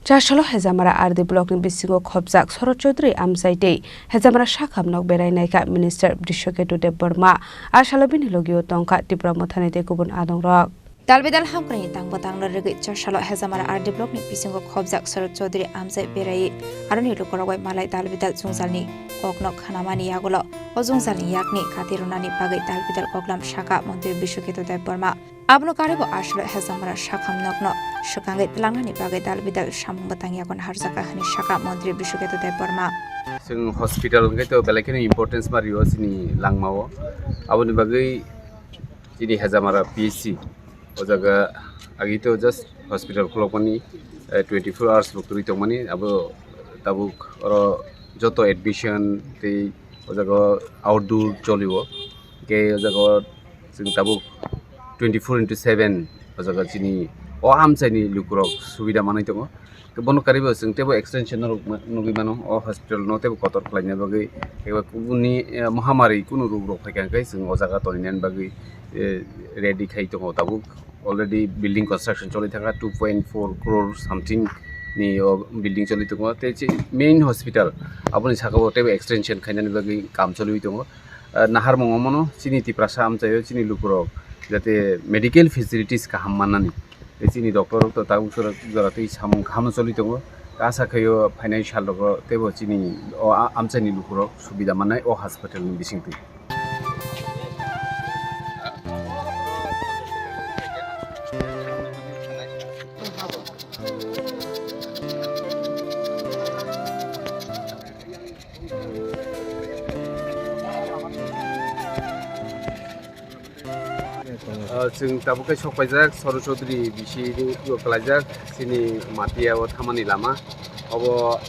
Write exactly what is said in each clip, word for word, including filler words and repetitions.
Chasalo Hejamara R D block ni bisingo khopjak Sorot Chaudhary amchai tei Hejamara sakham nok berai naikha Minister Brishaketu Debbarma. A salo bini logio tongkha Tipra Mothani tei kubun adongrok. Dalbidal hamkrai ni tangbo tangna rwgwi Chasalo Hejamara R D block ni bisingo khopjak Sorot Chaudhary amchai berai aroni lukurok bai malai dalbidal jwngjalni kokno khanamani yagulo o jwngjalni yakni kati rwnani bagwi dalbidal koklam sakha Montri Brishaketu Debbarma. Abono karwi bo aswk Hejamara sakham nokno swkangwi twlangnani bagwi dalbidal samung bwtang yago naharjakha hwnwi sakha Montri Brishaketu Debbarma. Chwng hospital hwnkhe to belai kheno importance ma rio chini langmao. Aboni bagwi chini Hejamara P H C o jaga agi to just hospital khulokmani, eh, twenty-four hours bo kwrwi tongmani. Abo tabuk oro joto admission tei o jaga outdoor cholio. Hwnkhe o jaga o chwng tabuk twenty-four into seven o jaga chini o amchaini lukurok subida manwi tongo. Bono karwi bo chwng teibo extension norok ma-, nugwi mano o hospital no teibo kotor khlaina bagwi eba kubuni, eh, mohamari kunu rok rok phaikha hwnkhe chwng o jaga toninani bagwi, eh, ready khai tongo tabuk. Already building construction choli thangkha, two point four crore something ni o building choli tongo. Tei chi main hospital aboni saka o teibo extension khainani bagwi kam choliwi tongo. Ah, naharmung omono chini Tiprasa amchaio chini lukurok jate medical facilities kaham mannani. Tei chini doctor rok to tabuk jora, jora tei samung kaham choli tongo. Asa khaio phainai sal rogo teibo chini o a-, amchaini lukurok subida mannai o hospital ni bisingtwi. Ah, chwng tabuk khe sok paijak, Soro Chaudhary bisi o kalaijak, chini Matia o thamani lama. Obo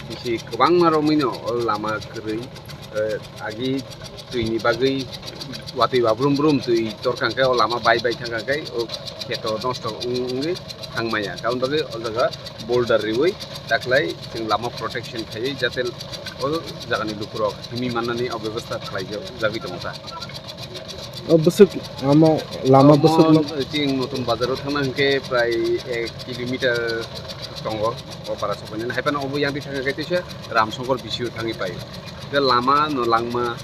bisi kwbangma romwino o lama kwrwi, eh, agi twini bagwi watwi ba brum brum twi torkang khe o lama bai bai thangkang khe o kheto nosto wng-, wngwi thangmaya. Aboni bagwi o jaga boulder riwi taklai chwng lama protection khaiwi jate o jagani lukurok himwi mannani o bebostha khlaijak, jagwi tongo ta. O bwswk lama, lama bwswk no chwng Notun Bazar o thangna hwnkhe prai ek kilometer tongo o para sokoni. Haiphano obo yang twi thangkha khe teisa Ramsongkor bisi o thangwi pai. Khe lama no langma,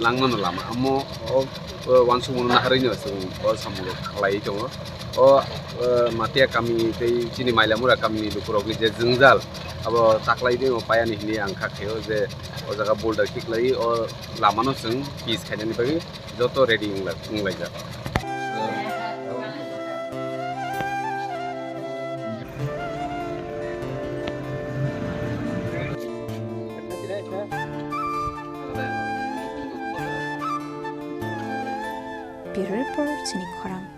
langma no lama. Amo o, o wansukmano naharwi no chwng o samung rok khlaiwi tongo. O, o Matia kami tei chini Mailamura kami ni lukurok ni je jwngjal abo taklai de o payani hwnwi ang kha khaio je o jaga boulder kiklai o lama no chwng pitch khainani bagwi joto ready wngla-, wnglaijak. Bureau Report, Chini Khorang.